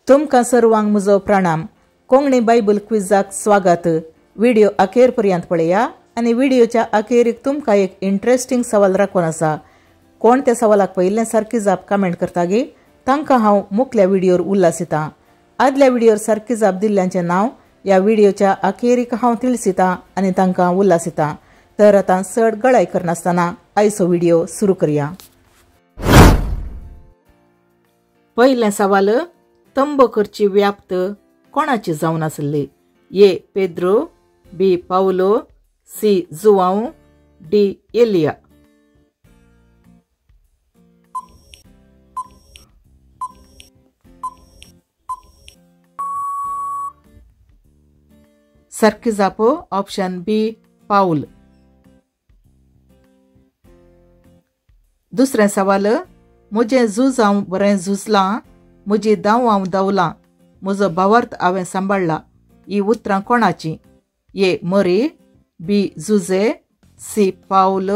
तुमकां सर्वांक म्हजो प्रणाम। कोंकणी बायबल क्विजाक स्वागत। व्हिडिओ अखेर पर्यंत पळया आनी व्हिडिओच्या अखेरीक तुमकां एक इंट्रस्टिंग सवाल राखून आसा। कोण त्या सवालाक पयिल्लें सारकी जाप कमेंट करता गे तांकां हांव मुखल्या व्हिडियोर उल्हासितां। आदल्या व्हिडियोर सारकी जाप दिल्ल्यांचें नांव ह्या व्हिडिओच्या अखेरीक हांव तिळसितां आनी तांकां उल्हासितां। तर आतां चड गळाय करनासतना आयचो व्हिडिओ सुरू करया। पयलें सवाल, तंबो करची व्याप्त कोणाची जावन आसली? A Pedro, B Paulo, C Joao, D Elia. सारकी जाप ऑप्शन बी पावल। दुसरें सवाल, म्हजें झूज हांव बरें झुजलां, म्हजी धांव हांव धांवलां, म्हजो भावार्थ हांवें सांबाळ्ळा, ही उतरां कोणाची? A Mary, B Jose, C Paul,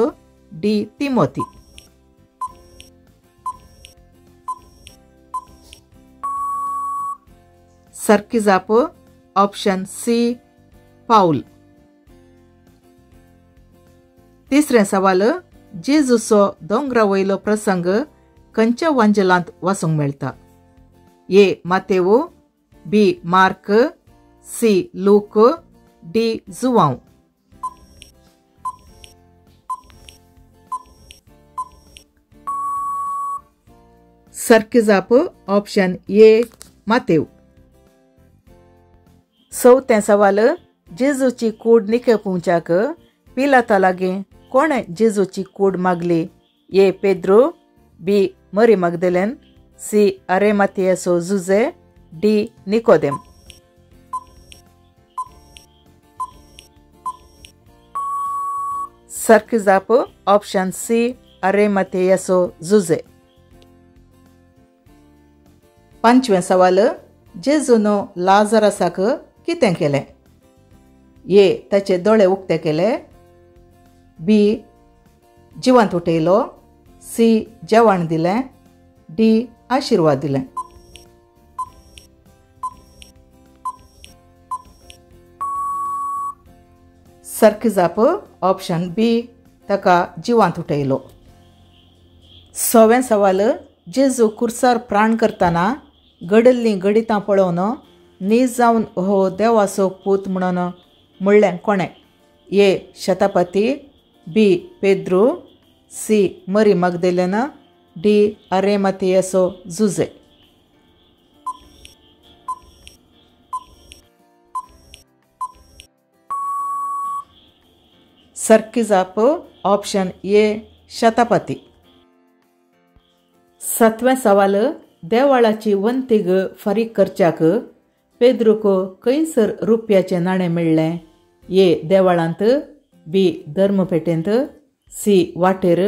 D Timothy. सारकी जाप ऑप्शन सी पावल। तिसरें सवाल, जेजूचो दोंगरा वयलो प्रसंग खंयच्या वांजेलांत वाचूंक मेळटा? A Matthew, B Mark, C Luke, D Joao. सारकी जाप ऑप्शन ए मातेव। चवथें सवाल, जेजूची कूड निकेपुंच्याक पिलाता लागीं कोणें जेजूची कूड मागली? A Pedro, B Mary Magdalene, C अरेमाथियाचो Jose, D Nicodemus. सारकी जाप ऑप्शन सी अरेमाथियाचो जुजे। पांचवें सवाल, जेजून लाजरसाक कितें केलें? ए ताचे दोळे उक्ते केले, बी जिवंत उठयलो, सी जेवण दिलें, डी आशिर्वाद दिलें। सारकी जाप ऑप्शन बी ताका जिवंत उठयलो। सवें सवाल, जेजू कुर्सार प्राण करतना घडिल्लीं घडितां पळोवन नीज जावन हो देवाचो पूत म्हणून म्हणलें कोणें? ए शतापती, बी पेद्रू, सी मरी मगदेलेन, डी अरेमाथियाचो जुजे। सारकी जाप ऑप्शन ए शतापती। सातवें सवाल, देवाळाची वंतीग फारीक करच्याक पेद्रूक खंयसर रुपयाचें नाणें मेळ्ळें? ए देवाळांत, बी धर्मपेटेंत, सी वाटेर,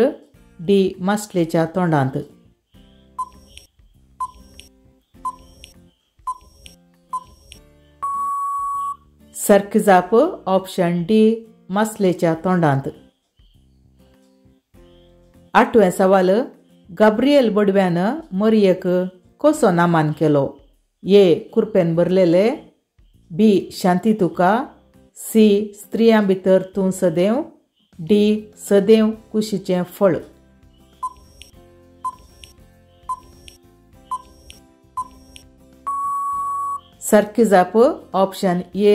डी मासलेच्या तोंडांत। सारकी जाप ऑप्शन डी मासलेच्या तोंडांत। आठवें सवाल, गाब्रिएल बडव्यान मरियेक कसो नामान केलो? ए कुरपेन भरलेले, बी शांती तुका, सी स्त्रियां भितर तूं सदैव, डी सदैव कुशीचें फळ। सारकी जाप ऑप्शन ए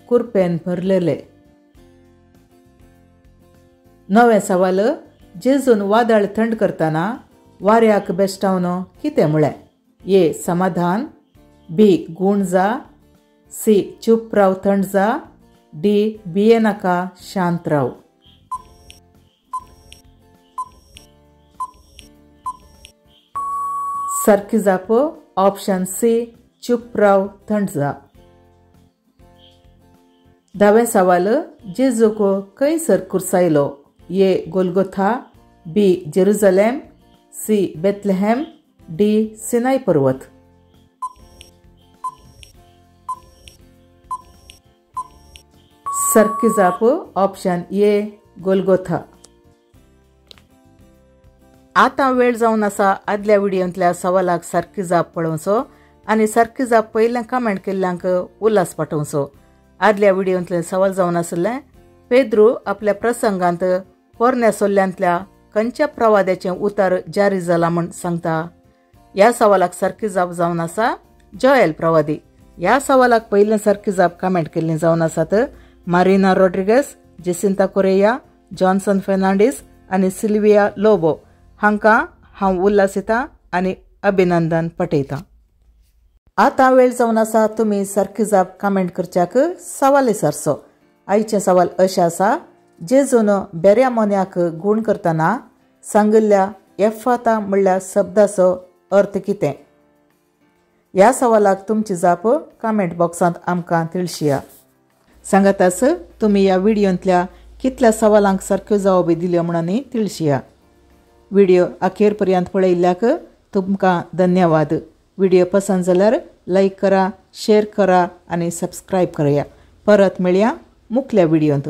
कुरपेन भरलेले। नवें सवाल, जेजून वादळ थंड करतना वाऱ्याक बेश्टावन कितें म्हळें? ए समाधान, बी गूण जा, सी चूप राव थंड जा, डी भिये नाका शांत राव। सारकी जाप ऑप्शन सी चूप राव थंड जा। धावें सवाल, जेजूक खंयसर कुर्सायलो? A Golgotha, B Jerusalem, C Bethlehem, D Sinai पर्वत। सारकी जाप ऑप्शन ए गोलगोथा। आतां वेळ जावन आसा आदल्या व्हिडियोंतल्या सवालाक सारकी जाप पळोवचो। आनी सारकी जाप पयलें कमेंट केल्ल्यांक उल्हास पाठोवचो. आदल्या व्हिडियोंतलें सवाल जावन आसलें, पेद्रू आपल्या प्रसंगांत पोरण्या सोल्ल्यांतल्या खंयच्या प्रवाद्याचें उतार जारी जाला म्हूण सांगता? ह्या सवालाक सारकी जाप जावन आसा जोएल प्रवादी. ह्या सवालाक पयलें सारकी जाप कमेंट केल्ली जावन आसात Marina Rodrigues, Jacinta Correa, Johnson Fernandes आनी सिल्विया लोबो. हांकां हांव उल्हास येता आनी अभिनंदन पटयतां. आतां वेळ जावन आसा तुमी सारकी जाप कमेंट करच्याक सवाल विचारचो. आयचें सवाल अशें आसा, जेजून बेऱ्या मोन्याक गूण करतना सांगिल्ल्या एफाता म्हणल्या शब्दाचो अर्थ कितें? ह्या सवालाक तुमची जाप कमेंट बॉक्सांत आमकां तिळशिया. सांगाताच तुमी ह्या व्हिडियोंतल्या कितल्या सवालांक सारक्यो जवाबी दिल्यो म्हणून तिळशिया. व्हिडिओ अखेर पर्यंत पळयल्ल्याक तुमकां धन्यवाद. व्हिडिओ पसंत जाल्यार लायक करा, शेअर करा आनी सबस्क्रायब करया. परत मेळया मुखल्या व्हिडियोंत.